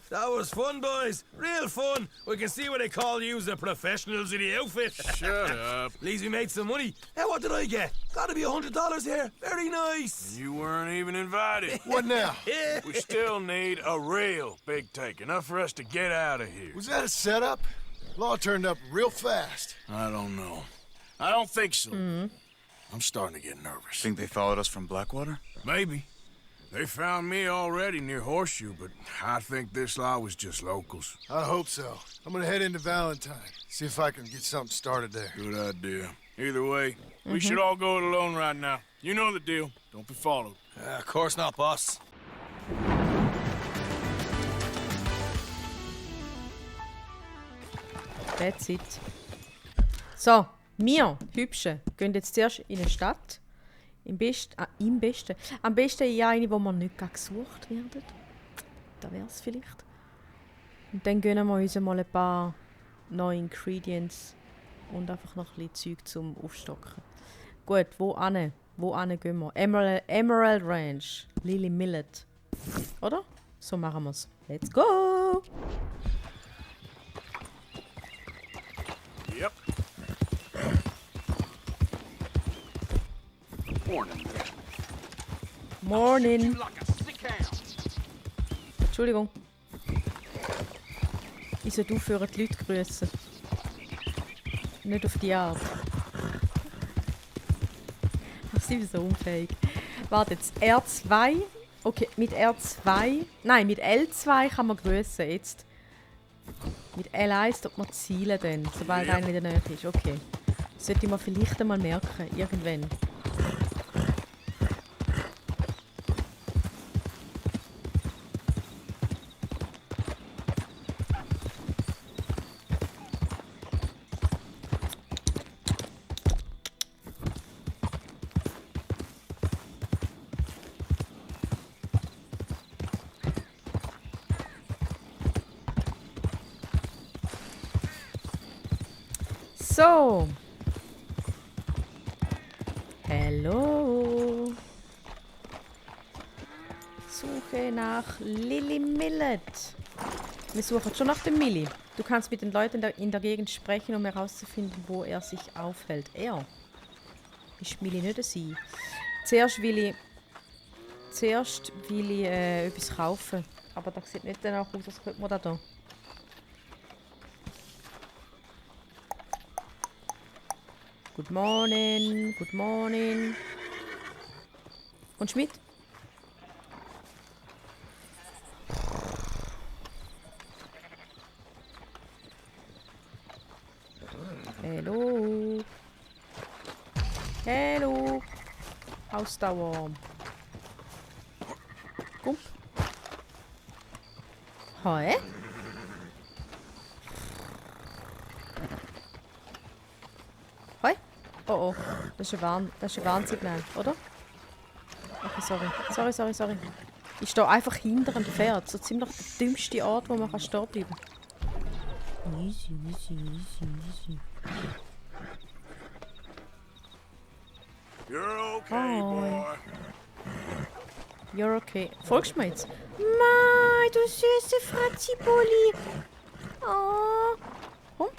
That was fun, boys. Real fun. We can see what they call you the professionals of the outfit. Shut up. At least we made some money. Hey, what did I get? Gotta be $100 here. Very nice. You weren't even invited. What now? We still need a real big take. Enough for us to get out of here. Was that a setup? Law turned up real fast. I don't know. I don't think so. I'm starting to get nervous. Think they followed us from Blackwater? Maybe. They found me already near Horseshoe, but I think this lot was just locals. I hope so. I'm gonna head into Valentine. See if I can get something started there. Good idea. Either way, we should all go it alone right now. You know the deal. Don't be followed. Of course not, boss. That's it. So, wir, Hübsche, gehen jetzt zuerst in eine Stadt. Am besten ja eine, wo wir nicht gesucht werden. Da wäre es vielleicht. Und dann gönnen wir uns mal ein paar neue Ingredients und einfach noch ein bisschen Zeug zum Aufstocken. Gut, wo gehen wir? Emerald Ranch, Lily Millet. Oder? So machen wir's. Let's go! Yep. Morning. Entschuldigung. Ich sollte aufhören, die Leute zu grüßen. Nicht auf die Art. Ach, sie sind so unfähig. Warte, jetzt R2. Okay, mit R2. Nein, mit L2 kann man grüßen. Jetzt. Mit L1 tut man zielen dann, sobald einer in der Nähe ist. Okay. Das sollte man vielleicht einmal merken, irgendwann. So. Hallo. Suche nach Lily Millet. Wir suchen schon nach dem Millie. Du kannst mit den Leuten in der Gegend sprechen, um herauszufinden, wo er sich aufhält. Er. Ist Millie nicht sie? Zuerst will ich etwas kaufen. Aber das sieht nicht danach aus, als könnte man das da. Good morning, good morning. Kommst du mit? Hallo. Hallo. Ausdauer. Komm. Hi. Hoi. Oh, das ist ein Warnsignal, oder? Okay, sorry. Ich stehe einfach hinter dem Pferd. So ziemlich der dümmste Ort, wo man stehen bleiben kann. Easy. You're okay, boy. You're okay. Folgst du mir jetzt? Mei, du süße Fratzi-Bulli. Oh. Komm.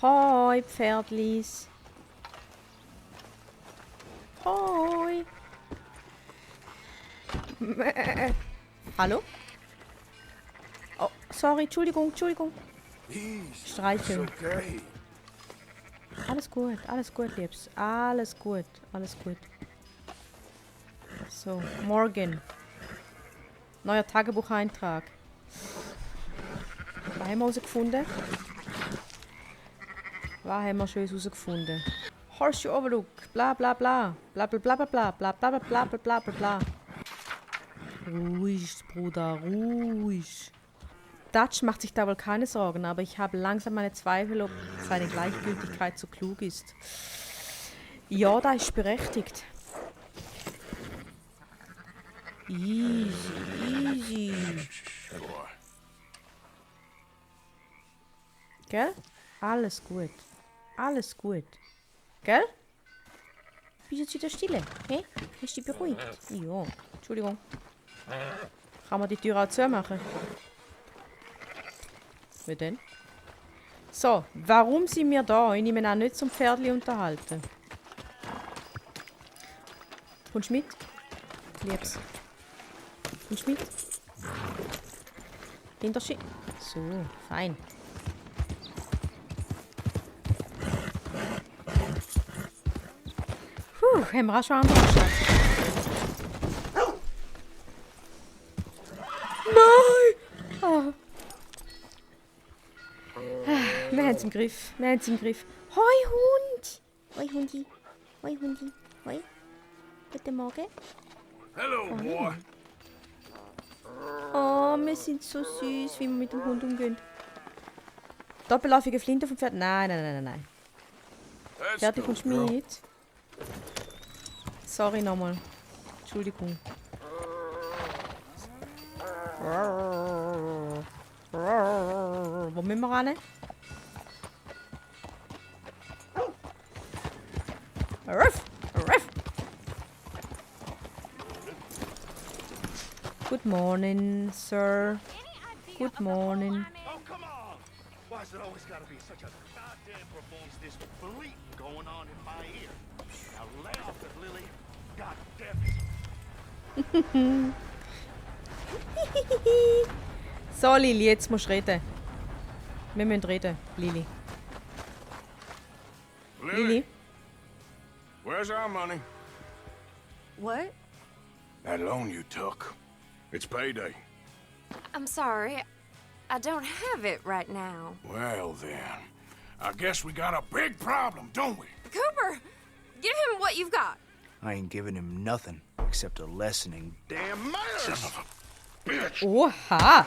Hoi, Pferdlis. Hoi. Hallo? Oh, sorry, Entschuldigung. Streicheln. Okay. Alles gut, Liebs. Alles gut. So, morgen. Neuer Tagebucheintrag. Was haben wir herausgefunden? Was haben wir Schönes herausgefunden? Horseshoe Overlook, bla bla bla. Bla bla bla bla bla bla bla bla bla bla bla bla. Ruhig, Bruder, ruhig. Dutch macht sich da wohl keine Sorgen, aber ich habe langsam meine Zweifel, ob seine Gleichgültigkeit so klug ist. Ja, da ist berechtigt. Easy. Gell? Alles gut. Gell? Bist jetzt wieder stille? Hä? Hast du dich beruhigt? Ja. Entschuldigung. Kann man die Tür auch zumachen? Wie denn? So, warum sind wir da? Ich nehme an, nicht zum Pferdli unterhalten. Kommst du mit? Lieb's. Kommst du mit? Hinterschi. So, fein. Puh, haben wir auch schon andere geschafft. Nein! Oh. Wir haben es im Griff. Wir haben es im Griff. Hoi Hund! Hoi Hundi. Hoi Hundi. Hoi. Guten Morgen. Hello, boy. Oh, wir sind so süß, wie wir mit dem Hund umgehen. Doppellaufige Flinte vom Pferd. Nein, nein, nein, nein. Let's Pferd, du go, kommst girl. mit. Sorry nochmal. Entschuldigung. Wo müssen wir ran? Ruff, ruff. Good morning, sir. Good morning. Oh, come on! Why is it always gotta be such a goddamn performance? This bleating going on in my ear. Now lay off it, Lily. God damn it. So, Lili, jetzt musst du reden. Wir müssen reden, Lili. Lili? Where's our money? What? That loan you took. It's payday. I'm sorry. I don't have it right now. Well, then. I guess we got a big problem, don't we? Cooper, give him what you've got. I ain't giving him nothing except a lessening. Damn murders! Bitch! Oha!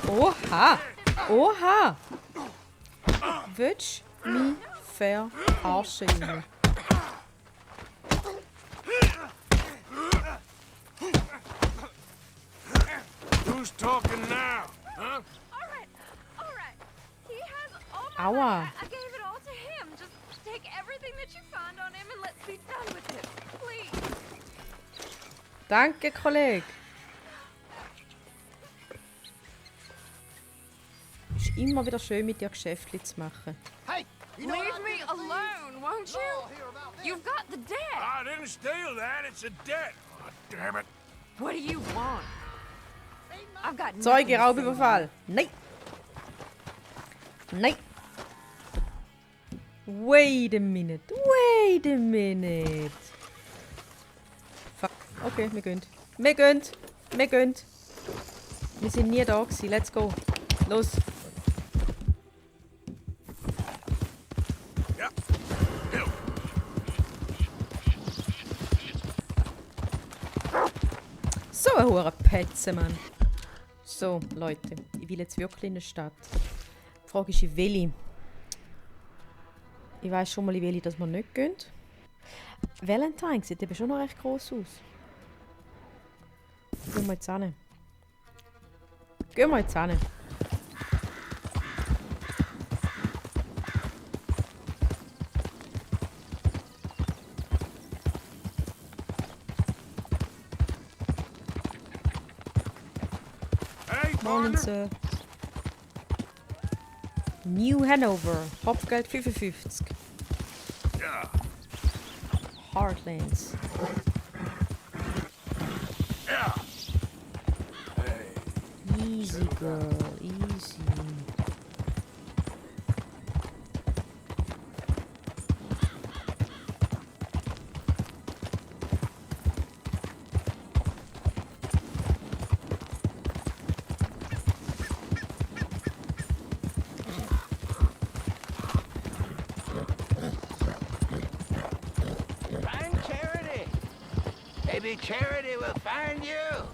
Oha! Oha! Willst du mich verarschen, Junge? Who's talking now? Huh? All right. He has all my Aua. money. I gave it all to him. Just take everything that you find on him and let's be done with it. Please. Danke, Kollege. Ist immer wieder schön, mit dir Geschäftli zu machen. Hey! Leave me alone, won't you? You've got the debt. I didn't steal that. It's a debt. Oh, damn it. What do you want? I've got nothing Zeuge, to say. Raubüberfall. Nein! Nein! Wait a minute. Wait a minute. Fuck. Okay, wir gehen. Wir gehen. Wir gehen. Wir sind nie da gewesen. Let's go. Los. Ja. Hill. So ein hoher Petze, Mann. So, Leute. Ich will jetzt wirklich in der Stadt. Die Frage ist, in welche. Ich weiss schon mal, in welche, dass wir nicht gehen. Valentine sieht eben schon noch recht gross aus. Gehen wir jetzt hin. Gehen wir jetzt hin. Hey, Morning, partner. Sir. New Hanover. Hopfgeld 55. Ja. Heartlands. Ja. Easy, girl. Easy. Find Charity. Maybe Charity will find you.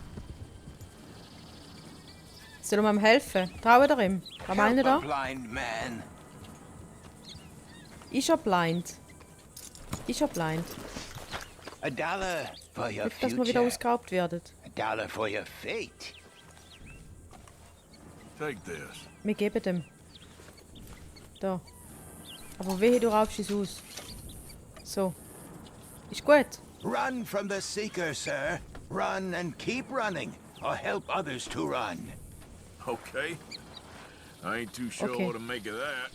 Sollen wir ihm helfen? Trauen ihr ihm? Was meint ihr Help a da? blind man. Ist er blind? Ist er blind? $1 for your Nicht, dass wir wieder future. ausgeraubt werden. $1 for your fate. Take this. Wir geben dem. Da. Aber wehe, du raubst es aus. So. Ist gut. Run from the Seeker, sir. Run and keep running, or help others to run. Okay. I ain't too sure Okay. what to make of that.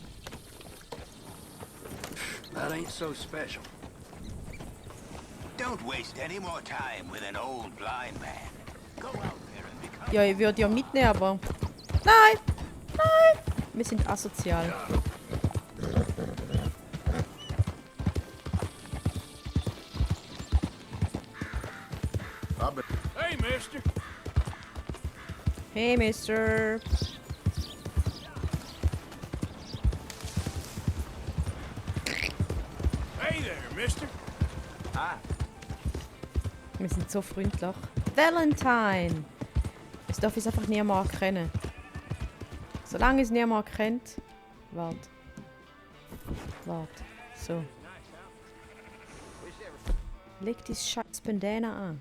That ain't so special. Don't waste any more time with an old blind man. Go out there and become... Ja, ich würde ja mitnehmen, aber... Nein! Nein! Wir sind asozial. Hey, mister. Hey, Mister. Hey there, mister. Wir sind so freundlich. Valentine! Es darf uns einfach niemand erkennen. Solange es niemand kennt. Warte. Warte. So. Leg die scheiß Bandana an.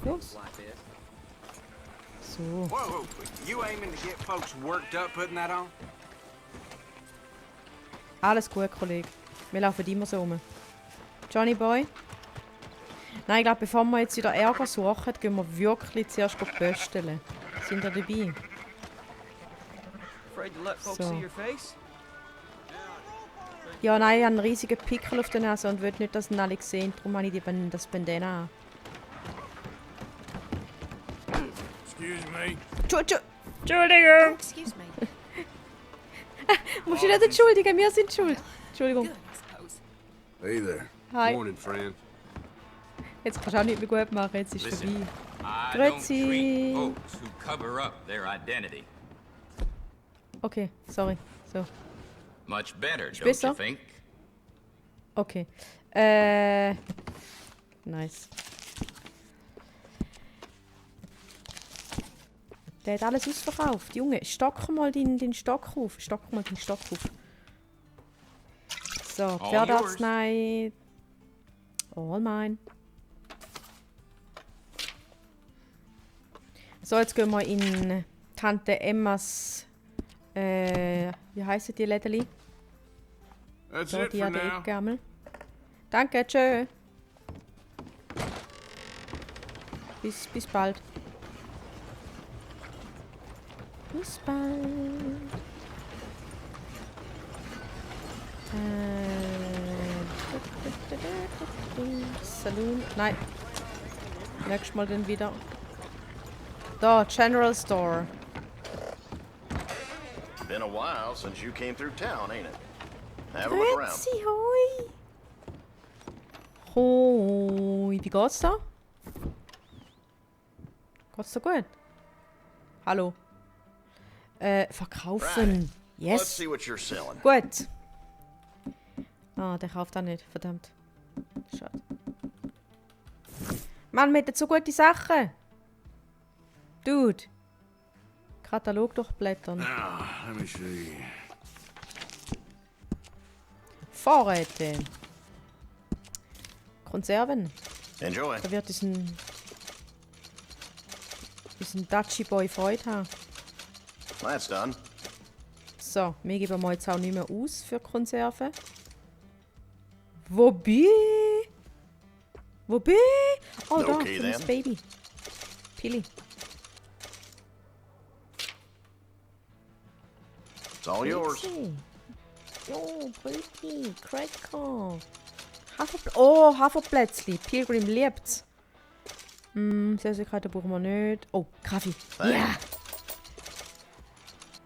Los. So. Whoa, you aiming to get folks worked up putting that on? Alles gut, Kollege. Wir laufen immer so rum. Johnny Boy? Nein, ich glaube, bevor wir jetzt wieder Ärger suchen, gehen wir wirklich zuerst pösteln. Sind ihr dabei? So. Ja, nein, ich habe einen riesigen Pickel auf der Nase und will nicht, dass ihn alle sehen. Darum habe ich das Bandana an. Excuse me. Entschuldigung! Excuse me. Musst du nicht entschuldigen, wir sind schuld. Entschuldigung. Hey there. Hi. Morning, friend. Jetzt kannst du auch nicht mehr gut machen, jetzt ist es Listen, vorbei. I don't Grüezi. treat folks who cover up their identity. Okay, sorry. So, Much better, Ist don't besser? you think? okay. Nice. Der hat alles ausverkauft. Junge, stock mal deinen Stock auf. Stock mal deinen Stock auf. So, Pferdearznei. All mine. So, jetzt gehen wir in Tante Emmas. Wie heissen die Lädeli? That's So, it die for an der now. Ecke einmal. Danke, tschö. Bis bald. Bis bald. Saloon. Nein. Nächstes Mal dann wieder. Da, General Store. Been a while since you came through town, ain't it? Have a look around. Grüezi, hoi. Hoi, wie geht's da? Geht's da gut? Hallo. Verkaufen. Let's Yes. see what you're selling. Gut. Ah, der kauft auch nicht. Verdammt. Schade. Mann, wir hätten so gute Sachen. Dude. Katalog durchblättern. Now, let me see. Vorräte. Konserven. Enjoy. Da wird diesen Dutchy Boy Freude haben. That's done. So, wir geben mal jetzt auch nicht mehr aus für Konserven. Wobei? Wobei? Oh, da, Okay, für das then. Baby. Pilli. It's all yours. Oh, pretty. Cracker. Oh, Haferplätzli. Pilgrim liebt's. Süßigkeiten brauchen wir nicht. Oh, Kaffee. Ja!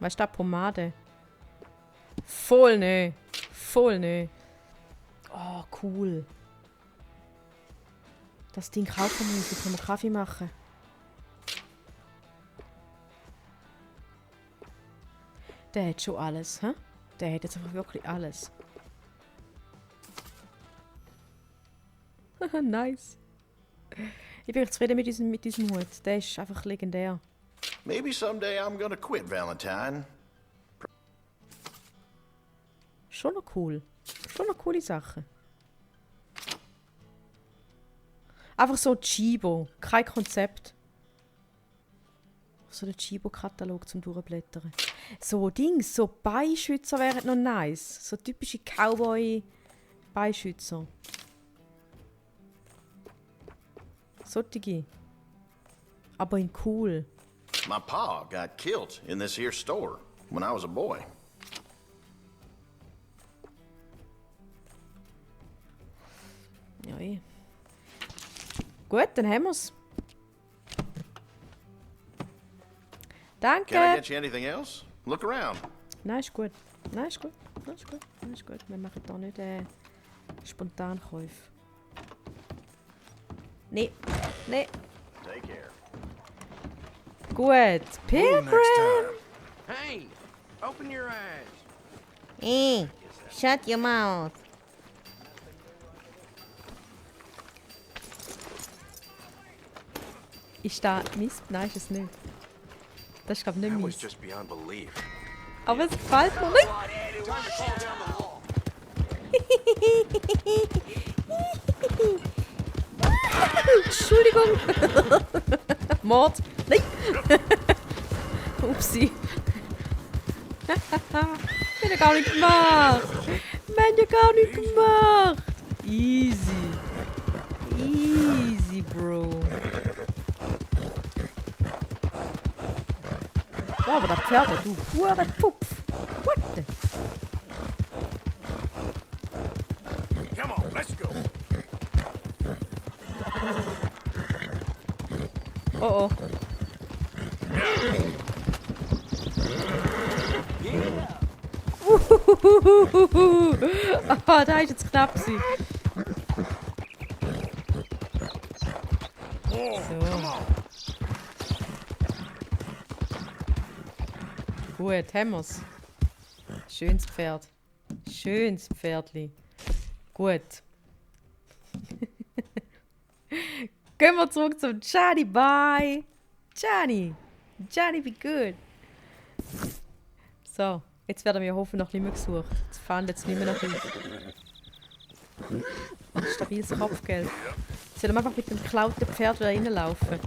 Was ist da? Pomade? Voll ne. Voll ne. Oh, cool. Das Ding kaufen wir uns. Jetzt können wir Kaffee machen. Der hat schon alles, hä? Der hat jetzt einfach wirklich alles. Nice. Ich bin echt zufrieden mit diesem Hut. Der ist einfach legendär. Maybe someday I'm gonna quit Valentine. Schon noch cool. Schon noch coole Sachen. Einfach so Chibo. Kein Konzept. So der Chibo-Katalog zum Durchblättern. So Dings, so Beischützer wären noch nice. So typische Cowboy. Beischützer. Solche. Aber in cool. My pa got killed in this here store when I was a boy. Ja, Gut, dann haben wir's. Danke. Can I get you anything else? Look around. Nein, ist gut. Nein, ist gut. Nein, ist gut. Nein, ist gut. Wir machen da nicht Spontankäufe. Nee. Nee. Take care. Gut. Pilgrim. Hey, open your eyes. Shut your mouth. Ist da Mist? Nein, ist es nicht. Das ist, glaube ich, nicht That was Mist. just beyond belief. Aber es gefällt mir nicht. Entschuldigung. Mord. Nein. Upsi. Wir haben ja gar nicht gemacht. Wir haben ja gar nicht gemacht. Easy. Easy, Bro. Wow, aber das Pferd, du Hurenpupf. What the? Come on, let's go. Oh oh. Ah, da ist jetzt knapp gewesen. So. Gut, haben wir's. Schönes Pferd. Schönes Pferdli. Gut. Gehen wir zurück zum Johnny. Bye. Johnny. Johnny, wie gut. So, jetzt werden wir hoffen noch nicht mehr gesucht. Jetzt fahren jetzt nicht mehr nach uns. Ein stabiles Kopfgeld. Sollen wir einfach mit dem geklauten Pferd wieder reinlaufen?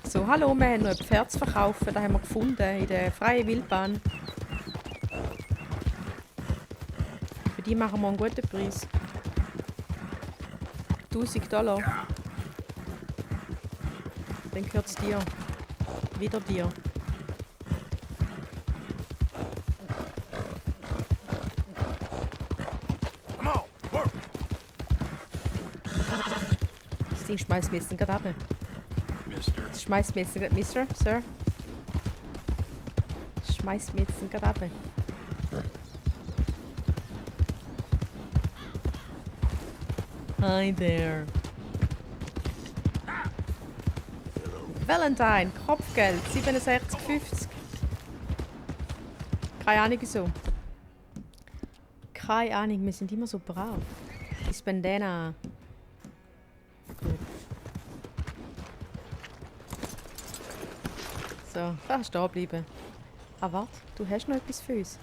So, hallo, wir haben noch ein Pferd zu verkaufen. Das haben wir gefunden in der freien Wildbahn. Für die machen wir einen guten Preis. $1000. Dann gehört es dir. Wieder dir. Das Ding schmeißt mir jetzt gerade ab. Das schmeißt mir jetzt gerade... Mister, Sir? Das schmeißt mir jetzt gerade ab. Hi there. Valentine, Kopfgeld, 67,50. Keine Ahnung wieso. Keine Ahnung, wir sind immer so brav. Ich bin Bandana. Gut. So, da stehen bleiben. Ah, warte, du hast noch etwas für uns.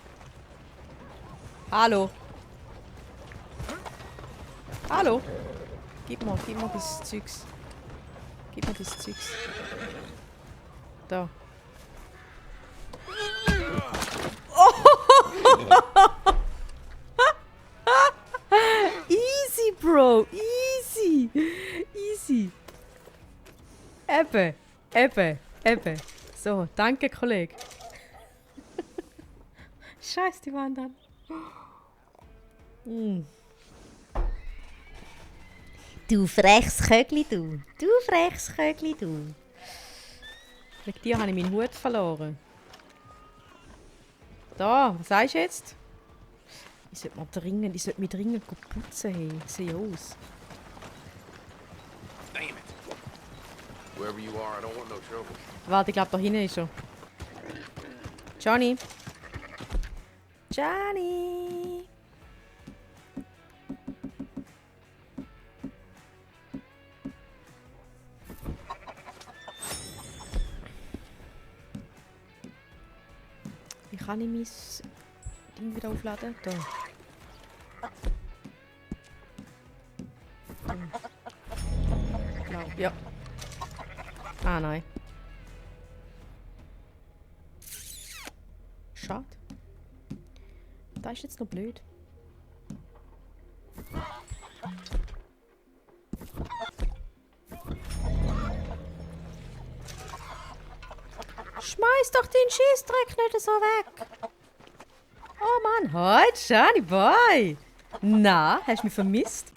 Hallo. Hallo. Gib mir das Zeugs. Gib mir das Zeugs. Da. Easy, Bro. Easy. Easy. Eben. So, danke, Kollege. Scheiß die Wand an. Du freches Kögli, du. Du freches Kögli, du. Wegen dir habe ich meinen Hut verloren. Da, was sagst du jetzt? Ich sollte mich dringend putzen. Hey. Ich sehe aus. Damn it. Whoever you are, I don't want no trouble. Warte, ich glaube, da hinten ist er. Johnny. Johnny. Wie kann ich mein Ding wieder aufladen? Da. Genau, ja. Ah, nein. Schade. Das ist jetzt noch blöd. Schmeiß doch den Schießdreck nicht so weg. Oh Mann, halt, Johnny Boy. Na, hast du mich vermisst?